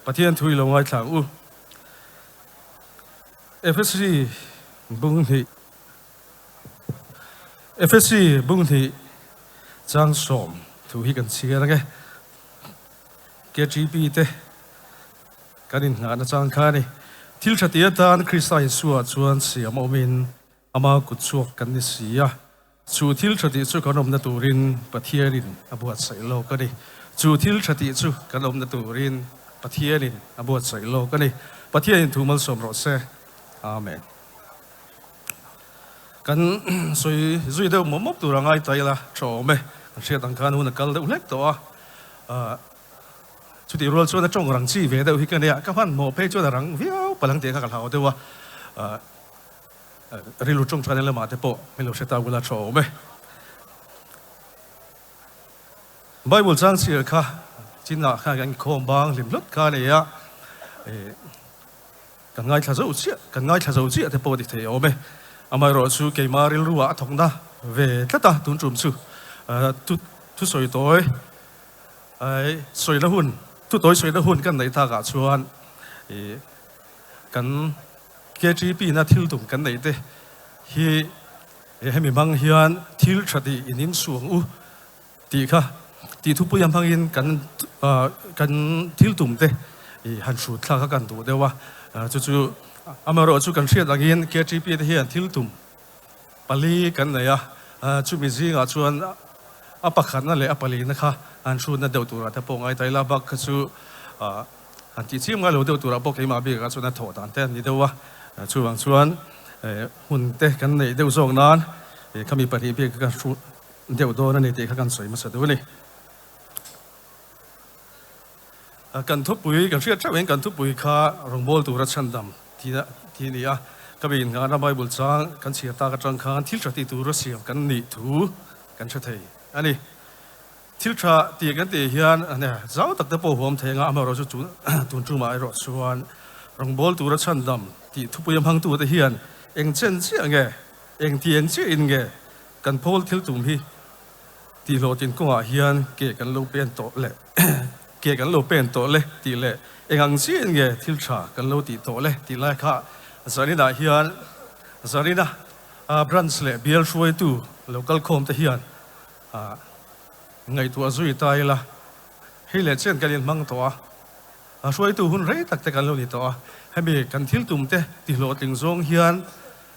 Pathian thu i lo ngaithla ang u. Efesi bung hnih Efesi bung hnih chang sawm thu hi kan chhiar ang e. KTP te kan innghahna chang kha a ni. Thil tha ti atan Krista Isua chuan siam awmin ama kut chhuak kan ni si a. Chu thil tha tih chu kan awmna turin Pathianin a buatsaih lawk a ni. Chu thil tha tih chu kan awmna turin Pathianin a buatsaih lawk a ni. Pathianin thu malsawm rawh se. Amen. Kan sawi zui deuh mawp mawp tur a ngai ta ila tha awm e. Kan hriat ang khan hun a kal deuh hlek tawh a. Chutih rual chuan a tawng rang chi ve deuh hi ka nia. Ka hmanhmawh phei chuan a rang viau palang tih kha ka hlau deuh a. Rilru tawngtaina lamah te pawh min lo hre ta ula tha awm e. Bible chang chhiar kha chinah khan kan inkhawm bang hlim hlut kha a ni a, kan ngaithla zo chiah, kan ngaithla zo chiah te pawh ti thei awm e. Amaherawh chu keimah rilruah a thawkna ve tlat a tun tum chu thu thusawi tawi sawina hun, thu tawi sawina hun kan neih takah chuan kan KTP na thil tum kan neih te hi hemi hmang hian thil tha tih in in suang u tih kha tih thupui a hmangin kan kan thil tum te han hrut thlak kha kan duh deuh a, chu chu amaherawh chu kan hriat angin KTP te hian thil tum pali kan nei a, chumi zingah chuan a pakhatna leh a palina kha han hrutna deuh turah te pawh ngai ta ila bak kha chu Han tih chiam ngai lo deuh turah pawh keimah bikah chuan a thawh dan te an ni deuh a, chuvang chuan hmun te kan neih deuh zawk nan khami pahnih bik kha kan hruh deuh dawn a ni tih kha kan sawi hmasa deuh a ni. Kan thupui, kan hriat theuhin kan thupui kha rawngbâwl tura chhandam tih a ni a, ka mi innghahna Bible chang kan chhiar tak atang khan thil tha ti tura siam kan nih thu kan hre thei a ni. Thil tha tih kan tih hian zau tak te pawh huam thei anga amaherawhchu chu tun tumah erawh chuan rawngbâwl tura chhandam tih thupui a hmangtu te hian eng chen chiah nge, eng ti eng chiah in nge kan phawl thil tum hi tih hlawhtlin kawngah hian ke kan lo pen tawh le, ke kan lo pen tawh le tih leh eng ang chiah in nge thil tha kan lo tih tawh le tih lai kha Zarina hian Zarina branch leh bial hruaitu lo kal khawm te hian Ngaihtuah zui ta ila, hei leh chian kan inhmang tawh a, a hruaitu hun rei tak te kan lo ni tawh a, hemi kan thil tum te tihlawhtling zawng hian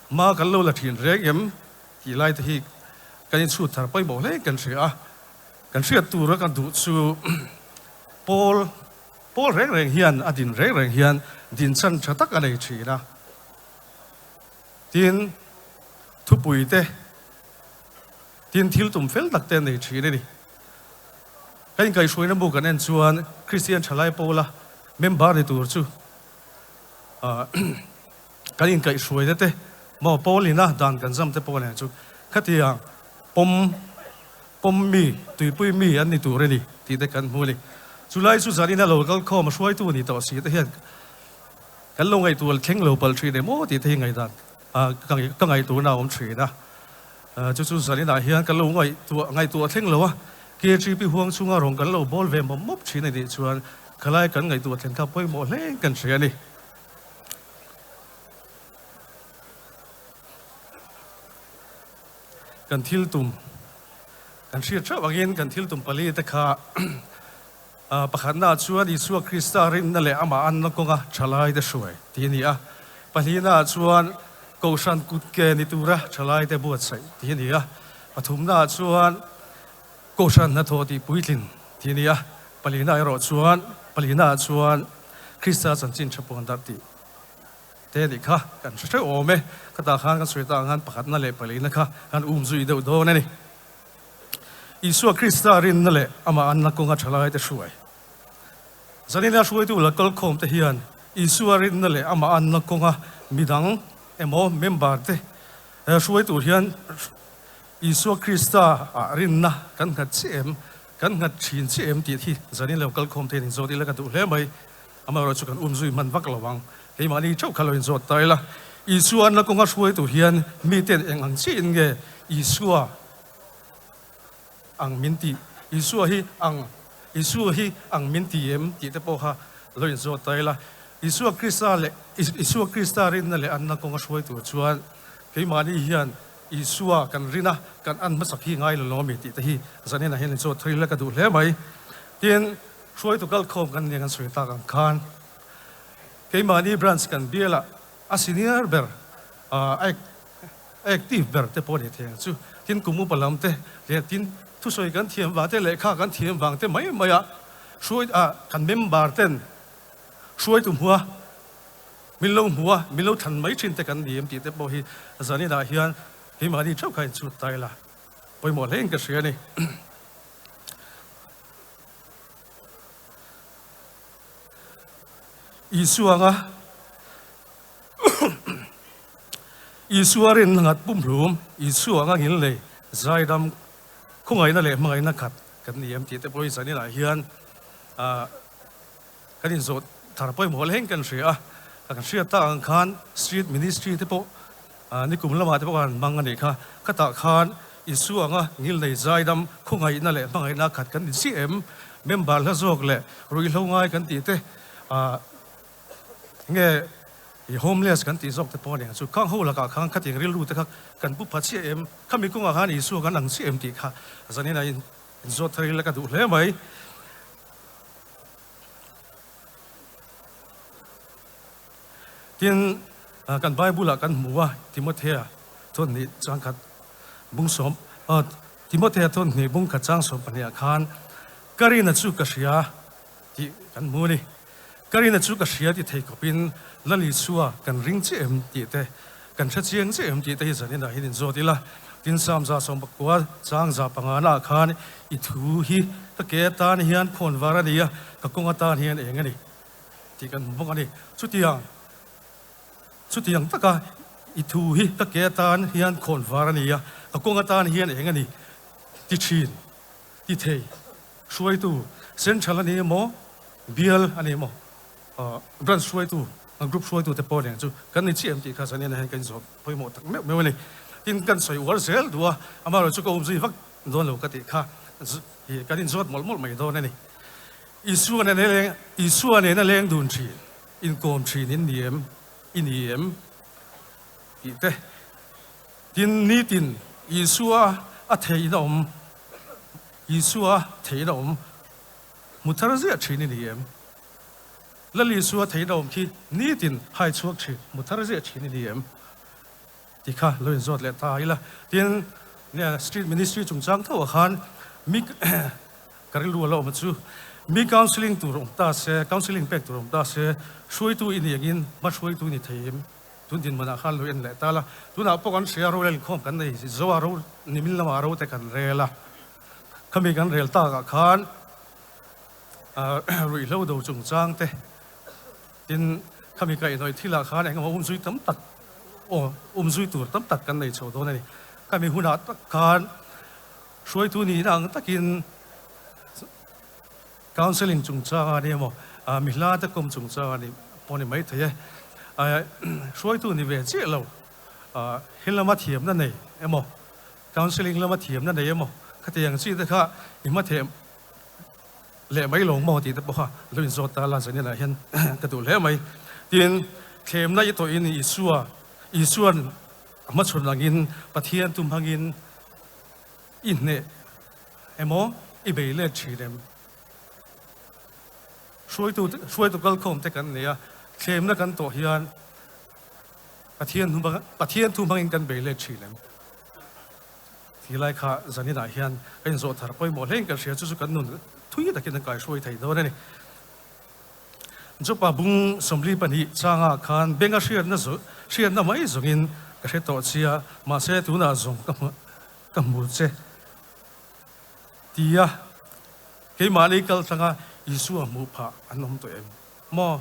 ma kan lo la thin reng em tih lai te hi kan inchhut thar pawimawh hle kan hria a, kan hriat tura kan duh chu pawl pawl reng reng hian a din reng reng hian dinchan tha tak a nei thin a, tin thupui te. Tin, thil tum fel tak te an nei thin a ni. Ka inkaihhruaina bu kan en chuan Kristian Thalai Pawla member ni tur chu kan inkaihhruaina te maw Paulina dan kan zam te pawh nen chu khatiang pawm pawm mi, tuipui mi an ni tur a ni tih te kan hmu a ni. Chulai chu zanina lo kal khawm a hruaitu ni tawh si te hian kan lo ngaihtuah thleng lo palh thin em aw tih te hi ngaihdan ka ngaihtuahna a awm thin a. Chu chu zaninah hian kan lo ngaihtuah ngaihtuah thleng lo a, KHP huang chhunga rawn kan lo bawl ve mawp mawp thin a nih chuan khalai kan ngaihtuah thlen kha pawimawh hle kan hria a ni. Kan thil tum kan hriat theuh angin kan thil tum pali te kha pakhatnaah chuan Isua Krista rinna leh amah anna kawnga thalai te hruai tih a ni a, pahnihnaah chuan Kohhran kut ke ni tura thalaite buatsaih tih a ni a, pathumnaah chuan Kohhran hnathawh tih puitlin tih a ni a, palina erawh chuan palinaah chuan Krista chanchin tha puan darh tih te a nih kha kan hre hreuh awm e. Khatah khan kan sawi tak ang khan pakhatna leh palina kha kan um zui deuh dawn a ni. Isua Krista rinna leh amah anna kawnga thalaite hruai. Zanina hruaitu la kalkhawm te hian Isua rinna leh amah anna kawnga midang emaw member te hruai tur hian Isua Krista ah rinna kan nghat chiah em, kan nghat thin chiah em tih hi zanin lo kalkhawm te hian inzawt ila ka duh hle mai. Amaherawh chu kan umzui hman vak lo ang. Keimahni theuh kha lo inzawt ta ila. Isua anna kawnga hruai tur hian miten eng ang chiahin nge Isua ang min tih, Isua hi ang, Isua hi ang min ti em tih te pawh kha. Lo inzawt ta ila, Isua Krista leh Isua Krista rinna leh anna kawnga hruai tur chuan keimahni hian Isua kan rin a, kan an hmasak hi ngai lo lawm i tih te hi zaninah hian inzawt thar ila ka duh hle mai. Tin, hruaitu kalkhawm kan nia kan sawi tak ang khan keimahni branch kan bialah a senior ber, a active ber te pawh a ni thei ang chu. Tin, kum upa lam te leh tin thusawi kan thiam vang te, lehkha kan thiam vang te mai mai a, Hruai ah kan member ten hruaitu hmua min lo hmu a, min lo thlan mai thin te kan ni em tih te pawh hi zanin ah hian keimahni theuh kha inchhut ta ila pawimawh hle in ka hria a ni. Isua anga Isua rinna ngat pumhlum, Isua anga ngilnei zaidam khawngaihna leh hmangaihna khat Kan ni em tih te pawh hi zaninah hian kan inzawh thar pawimawh hleng kan hria a, kan hriat tak ang khan street ministry te pawh nikum lamah te pawh khan an hmang a nih kha. Khatah khan Isua anga ngilnei zaidam khawngaihna leh hmangaihna khat kan insi em? Member hla zawk leh ruihhlo ngai kan tih te nge i homeless kan tih zawk te pawh a ni ang chu. Khang ho lakah khan khatiang rilru te kha kan pu pha chiah em? Khami kawngah khan Isua kan ang chiah em tih kha zanin in inzawt thar ila ka duh hle mai. Tin, kan Bible ah kan hmu a, Timothea chuan hnih chang khat bung sawm, Timothea chuan hnih bung khat chang 12 ah khan ka rina chu ka hria tih kan hmu a ni. Ka rina chu ka hria ti thei khawpin Lal Isua kan ring chiah em tih te, kan hre chiang chiah em tih te hi zaninah hian inzawt ila. Tin, Psalm 119 chang 5 naah khan i thu hi ka ke atan hian khawn var a ni a, ka kawng atan hian eng a ni tih kan hmu bawk a ni. Chutiang, chutiang taka i thu hi ka ke atan hian khawn var a ni a, ka kawng atan hian eng a ni ti thin, ti thei. Hruaitu Central a ni emaw, Bial a ni emaw, Branch hruaitu, Group hruaitu te pawh nen chu kan ni chiah em tih kha zanin ah hian kan inzawh pawimawh tak meuh meuh a ni. Tin, kan sawi uar zel duh a, amaherawhchu ka awmzui vak dawn lo ka tih kha kan inzawt mawlh mawlh mai dawn a ni. Isua nena leng, Isua nena leng dun thin, inkawm thin in ni em, i ni em tih te. Tin, nitin Isua a theihna awm. Isua theihna awm hmu thar ziah thin i ni em? Lal Isua theihna awm khi nitin hai chhuak thin hmu thar ziah thin i ni em? Ti kha lo inzawt leh ta ila. Tin, nia Street Ministry chungchang tho ah khan mi ka rilru a la awm chu mi counselling tur awm ta se, counselling pek tur awm ta se, hruaitu i ni angin hma hruaitu i ni thei em? Tun dinhmunah khan lo en leh ta la, tunah pawh kan hria rorel inkhawm kan nei zo a, ro nimin lamah ro te kan rel a, khami kan rel takah khan ruihhlo do chungchang te tin khami kaihhnawih thilah khan engemaw umzui tam tak aw umzui tur tam tak kan nei chho dawn a ni. Khami hunah tak khan hruaitu nihna ang takin Counselling chungchang a ni emaw, mi hla te kawm chungchang a ni pawh a ni maithei e. Hruaitu ni ve chiah lo, he lama thiamna nei emaw, counselling lama thiamna nei emaw, khatiang chi te kha i hmatheh leh mai lo maw tih te pawh kha lo inzawt ta la zaninah hian ka duh hle mai. Tin, thlemna i tawhin Isua, Isuan a hmachhawn angin Pathian tum hmangin I hneh emaw i bei let thin em? Hruaitu hruaitu kalkhawm te kan nei a, thlemna kan tawh hian Pathian Pathian thu hmangin kan bei let thin em? Ti lai kha zaninah hian ka inzawh thar pawimawh hlein kan hria chu chu kan nun thui takin an kaihruai thei dawn a ni. Jopa bung 42 changah khan benga hriatna hriatna mai zawngin ka hre tawh chia, mahse tunah zawng ka hmu ka hmu che tia keimahni kal thlanga Isua hmuh phah an awm tawh em? Maw?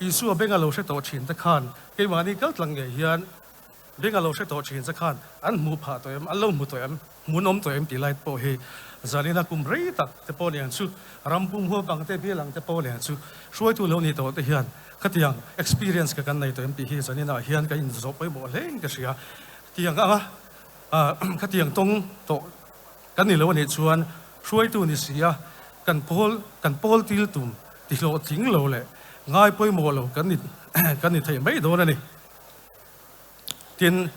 Isua benga lo hre tawh thin te khan keimahni kal tlang ngei hian benga lo hre tawh thin che khan an hmuh phah tawh em? An lo hmu tawh em? Hmun awm tawh em tih lai pawh hi zanina kum rei tak te pawh ni ang chu, ram pum huap ang te, bial ang te pawh ni ang chu, hruaitu lo ni tawh te hian khatiang experience ka kan nei tawh em tih hi zaninah hian ka inzawh pawimawh hlein ka hria. Tiang anga Khatiang tawng tawh kan ni lo a nih chuan hruaitu ni si a, kan pawl kan pawl til tum ti hlawhtling lo leh. ngai pawimawh lo kan ni kan ni thei mai dawn a ni. Tin,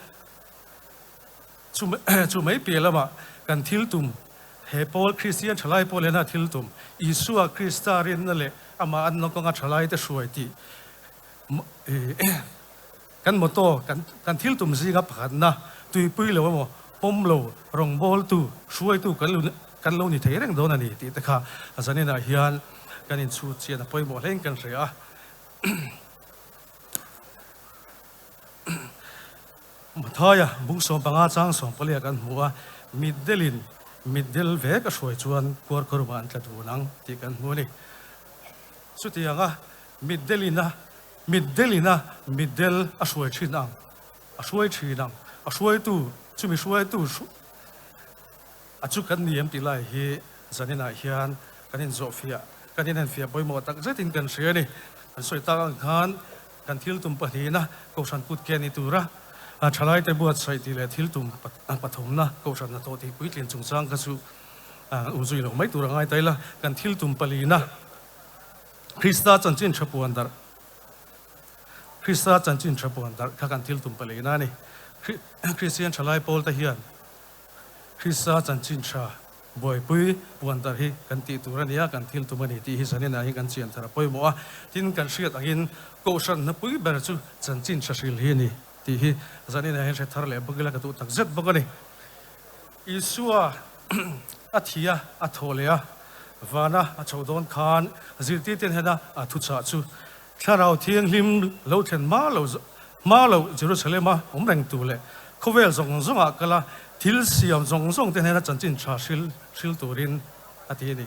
chu chu mai piah lamah kan thil tum, he pawl Kristian thalai pawl hian a thil tum, Isua Krista rinna leh amah an nawkawnga thalaite hruai tih Kan motto, kan kan thil tum zinga pakhatna, tuipui lo emaw, pawm lo, rawngbawltu, hruaitu kan lo kan lo ni thei reng dawn a ni tih te kha zaninah hian kan inchhut chian a pawimawh hlein kan hria a. Mathaia bung 15 chang 14 kan hmu a, mitdelin mitdel ve ka hruai chuan kuarkawrumah an tla dun ang tih kan hmu a ni. Chutianga mitdelina Mitdelin a mitdel a hruai thin ang, a hruai thin ang, a hruaitu chumi hruaitu a chu kan ni em tih lai hi zaninah hian kan inzawhfiah, kan inenfiah pawimawh tak zetin kan hria a ni. Kan sawi tak ang khan kan thil tum pahnihna Kohhran kut ke ni tura thalaite buatsaih tih leh thil tum pathumna Kohhran hnathawh tih puitlin chungchang kha chu umzui lo mai tur a ngai ta ila, kan thil tum palina Krista chanchin tha puan darh Krista chanchin tha puan darh kha kan thil tum palei na a ni. Kristian thalai pawl te hian Krista chanchin tha buaipui puan darh hi kan tih tur a ni a, kan thil tum a ni tih hi zaninah hian kan chian thar a pawimawh a. Tin, kan hriat angin Kohhran hnapui ber chu chanchin tha hril hi a ni tih hi zaninah hian hre thar leh bawk ila ka duh tak zet bawk a ni. Isua a thi a, a thaw leh a, vana a chhoh dawn khan zirtirten hena a thuchah chu Thlarau Thianghlim lo thlen hma lo hma lo Jerusalem-a awm reng tu leh khawvel zawng zawngah kal a, thil siam zawng zawng te hnena chanchin tha hril hril turin a ti a ni.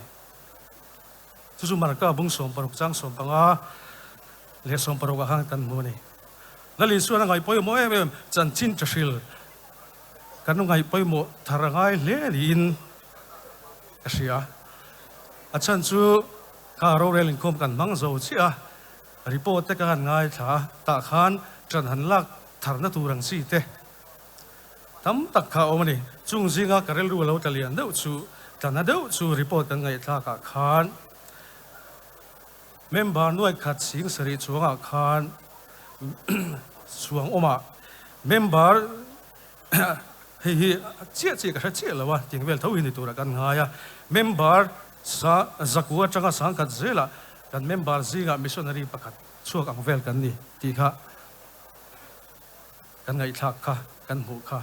Chu chu Marka bung 60 chang 15 leh 16 ah khan kan hmu a ni. Lal Isuan a ngaih pawimawh em em chanchin tha hril Kan ngaih pawimawh thar a ngai hle niin ka hria. A chhan chu kha rorel inkhawm kan hmang zo chiah a, report te ka han ngaithla a, tah khan ṭan han lak tharna tur ang chi te tam tak kha a awm a ni. Chung zinga ka rilru a lo tla lian deuh chu, tlana deuh chu report kan ngaihthlakah khan Member nuai khat sing sarih chuangah khan chuang awmah member hei hi chiah chiah ka hre chiah lo a, ting vel tho hi ni turah kan ngai a. Member sa zakua atanga sangkhat zelah kan member zingah missionary pakhat chhuak ang vel kan ni tih kha kan ngaihthlak kha kan hmuh kha.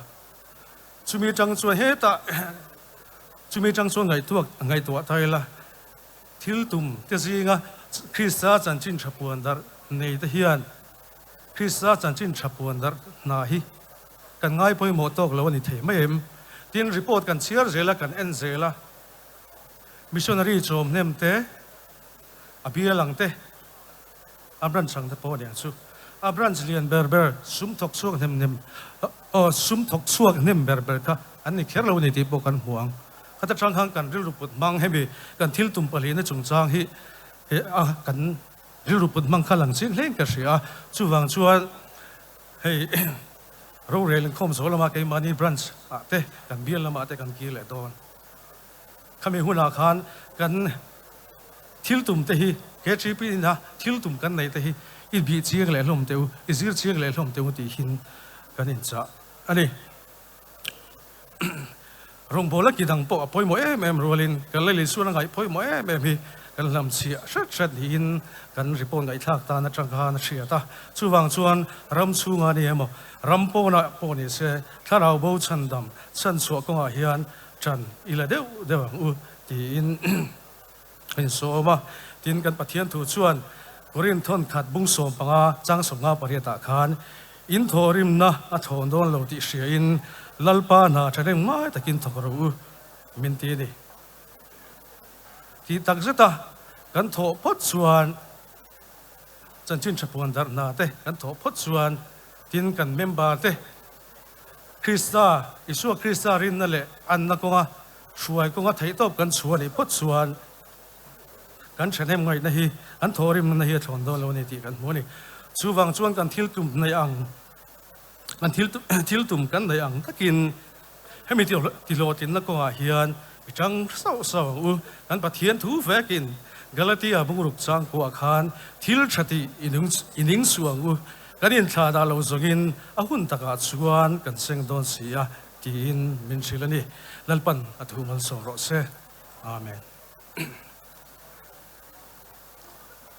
Chumi atang chuan hetah chumi atang chuan ngaihtuak ngaihtuah ta ila. Thil tum te zinga Krista chanchin tha puan darh nei te hian Krista chanchin tha puan darh hna hi kan ngai pawimawh tawk lo a ni thei mai em? Tin, report kan chhiar zel a, kan en zel a, missionary chawm hnem te, a bial ang te, a branch ang te pawh a ni ang chu. A branch lian ber ber sum thawk chhuak hnem hnem aw sum thawk chhuak hnem ber ber kha an ni kher lo a ni tih pawh kan hmu ang. Khata tang khan kan rilru put hmang hemi kan thil tum pahlihna chungchang hi a kan rilru put hmang kha lang chiang hlein ka hria a. Chuvang chuan hei rorel inkhawm zawh lama keimahni branch ah te kan bial lamah te kan kir leh dawn. Khami hunah khan kan thil tum te hi KTP ina thil tum kan neih te hi i bih chiang leh hlawm teh u, i zir chiang leh hlawm teh u tihin kan inchah a ni. Rawngbawla ki dang pawh a pawimawh em em rualin kan Lei Lisuan a ngaih pawimawh em em hi kan hlamchhiah hret hret niin kan report ngaihthlak tan atang khan a hriat a. Chuvang chuan ram chhunga ni emaw ram pawnah pawh ni se thlarau bo chhandam chhanchhuah kawngah hian ṭan i la deuh deuh ang u tiin a insawm a. Tin, kan Pathian thu chuan Korinth thawn khat bung 15 chang 58 ah khan, In thawhrimna a thawn dawn lo tih hriain Lalpa hna ṭhahnem ngai takin thawk rawh u, min ti a ni. Tih tak zeta kan thawh phawt chuan chanchin ṭha puan darh hna te kan thawh phawt chuan tin kan member te Krista, Isua Krista rinna leh anna kawnga hruai kawnga theihtawp kan chhuah nih phawt chuan kan thahnem ngaihna hi, kan thawhrimna hi a thlawn dawn lo a ni tih kan hmu a ni. Chuvang chuan kan thil tum neih ang, kan thil thil tum kan neih ang takin hemi tihlawhtlinna kawngah hian i tang sauh sauh ang u. Kan Pathian thu vekin. Galatia bungruk chang kuah khan thil tha tih i ning suh ang u, kan inthlah dah lo zawngin a hun takah chuan kan seng dawn si a, tiin min hrilh a ni. Lalpan a thu malsawm rawh se. Amen.